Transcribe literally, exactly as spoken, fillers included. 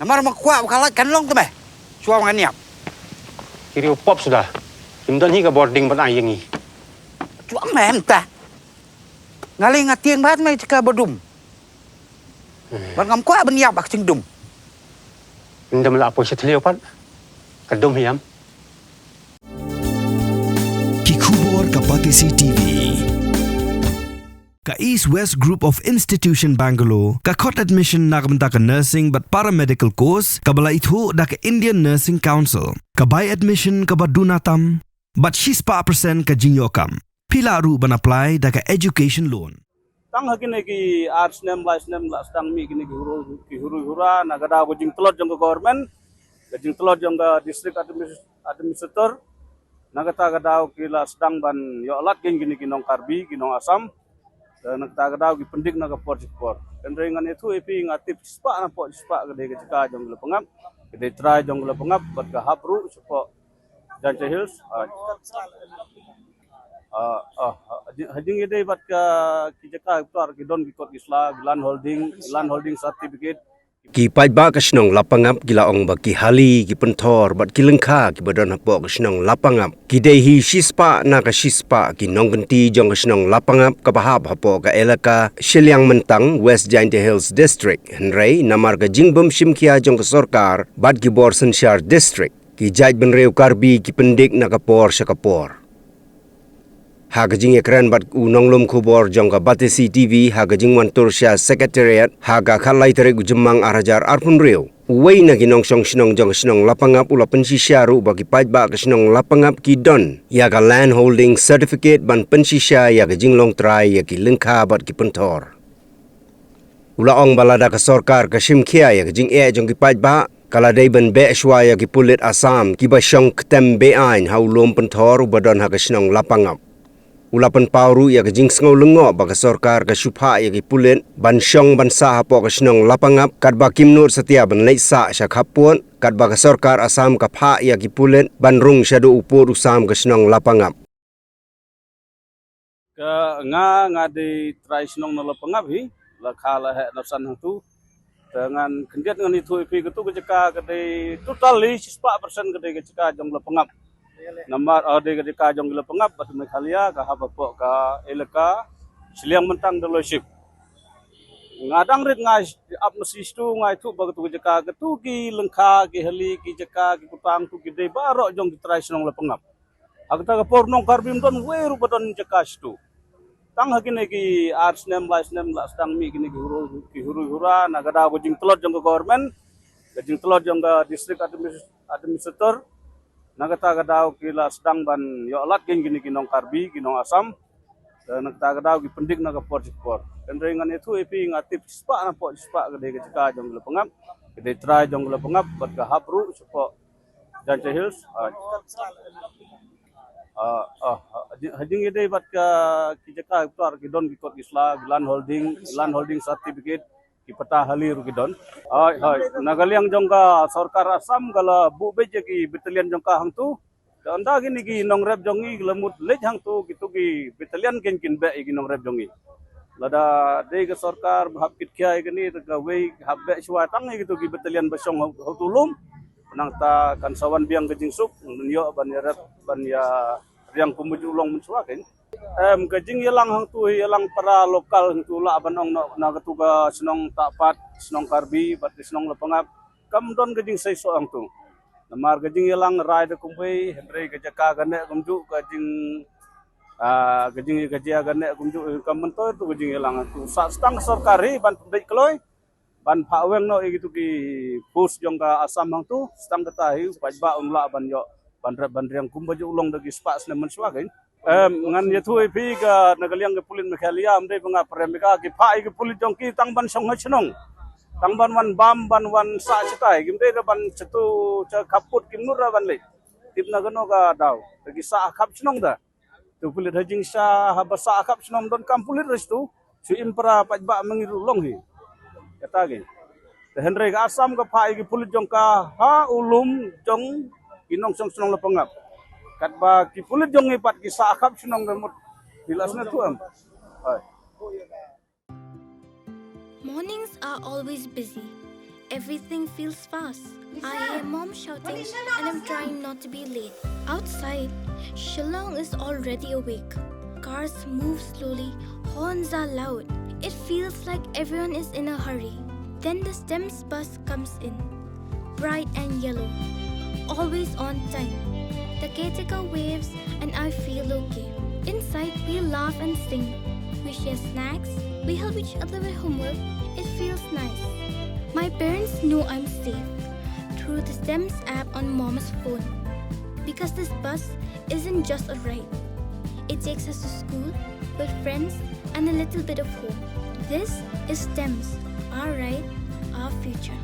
Namar ma kwah ba ka lait kan long te me. Shuwa ngan ïap. Ki riew pop suda. Kim don hi ka bording ban ai ïa ngi. Chuang me mynta. Nga lei nga tieng bad me jaka ba dum. Bad ngam kwah ban ïap bad ka jingdum. Ynda me la poi sha thliew pat. Ka dum hiam. Ki khubor ka Batesi T V. Ka East West Group of Institution Bangalore ka khot admission na ka bynta ka nursing bad paramedical course kaba la ithuh da ka Indian Nursing Council. Ka bai admission kaba duna tam bad shispah percent ka jingïoh kam. Phi lah ruh ban apply da ka education loan. Tang ha kine ki ar snem lai snem la sdang mih kine ki huru ki huru hura na ka daw ka jingtlot jong ka government, ka jingtlot jong ka district administ- administrator. Na kata ka daw ki la sdang ban ïoh lad kine ki nong Karbi, ki nong Assam. Na kata ka daw ki pyndik na ka por shi por. Hynrei ngan ïathuh ïa phi, nga tip shispah na por shispah ka dei ka jaka jong ka la pangap, ka dei trai jong ka la pangap bad ka hap ruh shapoh Jaintia Hills. Ah, ah, ah, ha jing ïadei bad ka ki jaka ki tuar ki don ki kot ki sla, ki land holding, ki land holding certificate. Ki paidbah ka shnong Lapangap ki la ong ba ki hali, ki pynthor bad ki lyngkha kiba don hapoh ka shnong Lapangap ki dei hi shispah na ka shispah ki nongkynti jong ka shnong Lapangap kaba hap hapoh ka elaka Shiliang Myntang, West Jaintia Hills District. Hynrei namar ka jingbym shim khia jong ka sorkar bad ki bor synshar district, ki jaitbynriew Karbi ki pyndik na ka por sha ka por. Ha ka jingïakren bad u nonglum khubor jong ka Batesi T V ha ka jingwan tur sha Secretariat ha ka khatlai tarik u Jymmang ar hajar arphew hynriew, uwei na ki nongshong shnong jong ka shnong Lapangap u la pynshisha ruh ba ki paidbah ka shnong Lapangap ki don ïa ka land holding certificate ban pynshisha ïa ka jinglong trai ïa ki lyngkha bad ki pynthor. U la ong ba lada ka sorkar ka shim khia ïa ka jingeh jong ki paidbah, ka la dei ban beh shuwa ïa ki pulit Assam kiba shong ktem be-aiñ ha u lum pynthor uba don ha ka shnong Lapangap. U la pynpaw ruh ïa ka jingsngew lyngngoh ba ka sorkar ka shu phah ïa ki pulit ban shong ban sah hapoh ka shnong Lapangap katba kim nud satia ban leit sah sha khappud, katba ka sorkar Assam ka phah ïa ki pulit ban rung shaduh u pud u sam ka shnong Lapangap. Ka nga, nga dei trai shnong na Lapangap hi, la kha la heh na san hangtu. Te ngan khyndiat ngan ïathuh ïa phi, katu ka jaka ka dei totally shispah percent ka dei ka jaka jong Lapangap. Namar, ah, dei ka jaka jong Lapangap bad Meghalaya, ka hap hapoh ka elaka Shiliang Myntang Dealership. Nga dang rit nga ap masi shitu nga ïathuh ba katu ka jaka, katu ki lyngkha, ki hali, ki jaka, ki kutang tu ki dei baroh jong ki trai shnong Lapangap. Ha kata ka por nong Karbi ym don wei ruh ba don jaka shitu. Tang ha kine ki ar snem lai snem la sdang mih kine ki huru ki huru hura na ka daw ka jingtlot jong ka government, ka jingtlot jong ka district administ- administrator. Na kata ka daw ki la sdang ban ïoh lad kine ki nong Karbi, ki nong Assam. Na kata ka daw ki pyndik na ka por shi por. Hynrei ngan ïathuh ïa phi, nga tip shispah na por shispah ka dei ka jaka jong ka Lapangap, ka dei trai jong ka Lapangap bad ka hap ruh shapoh Jaintia Hills. Ah. Ah, ah, ah, ha jing ïadei bad ka ki jaka ki tuar ki don ki kot ki sla, ki land holding, ki land holding certificate, ki pata hali ruh ki don. Hoi, hoi. Na ka liang jong ka sorkar Assam ka la buh beit ïa ki battalion jong ka hangtu. Te ynda kine ki nongrep jong ngi ki la mut leit hangtu, kitu ki battalion kin kin beh ïa ki nongrep jong ngi. Lada dei ka sorkar ba hap kit khia ïa kine, te kawei hap beh shuwa tang ïa kitu ki battalion ba shong ha, ha u lum. Nangta kan sa wan biang ka jingsuk, ban ïoh ban ïarep ban ïariang kum ba ju long mynshuwa kein. Em, ka jingïalang hangtu hi ïalang para local hangtu lah ban ong noh na katu ka shnong Tahpat, shnong Karbi bad ka shnong Lapangap. Kam don ka jingseisoh hangtu. Namar ka jingïalang rai da kumwei, hynrei ka jaka ka neh kumjuh, ka jing, ah, ka jing ka jia ka neh kumjuh, kam myntoi tu ka jingïalang hangtu. Sa tang sorkar hi ban pynbeit kloi, ban phah weng noh ïa kitu ki post jong ka Assam hangtu, sa tang kata hi paidbah un lah ban ïoh ban rep ban riang kumba ju long da ki spah snem mynshuwa kein. Em, ngan ïathuh ïa phi ka na ka liang ka pulit Meghalaya, ym dei ba nga pyrem ïa ka, ki phah ïa ki pulit jong ki tang ban shong ha shnong. Tang ban wan bam, ban wan sah shatai, kim dei da ban shatu sha khappud, kim nud da ban leit. Tip na kano ka daw. Te ki sah ha khap shnong da. Tu pulit ha jingshisha haba sah ha khap shnong donkam pulit ruh tu. Shu im para paidbah ma ngi ruh long hi. Kata ki. Te hynrei ka Assam ka phah ïa ki pulit jong ka ha u lum jong ki nongshong shnong Lapangap. Katba ki pulit jong ngi pat ki sah ha khap shnong da mut. Phi la sngewthuh em? Hai. Mornings are always busy. Everything feels fast. I hear mom shouting and I'm trying not to be late. Outside, Shillong is already awake. Cars move slowly, horns are loud. It feels like everyone is in a hurry. Then the STEMS bus comes in. Bright and yellow. Always on time. The caretaker waves and I feel okay. Inside, we laugh and sing. We share snacks. We help each other with homework. It feels nice. My parents know I'm safe through the STEMS app on mom's phone. Because this bus isn't just a ride. It takes us to school, with friends, and a little bit of home. This is STEMS, our ride, our future.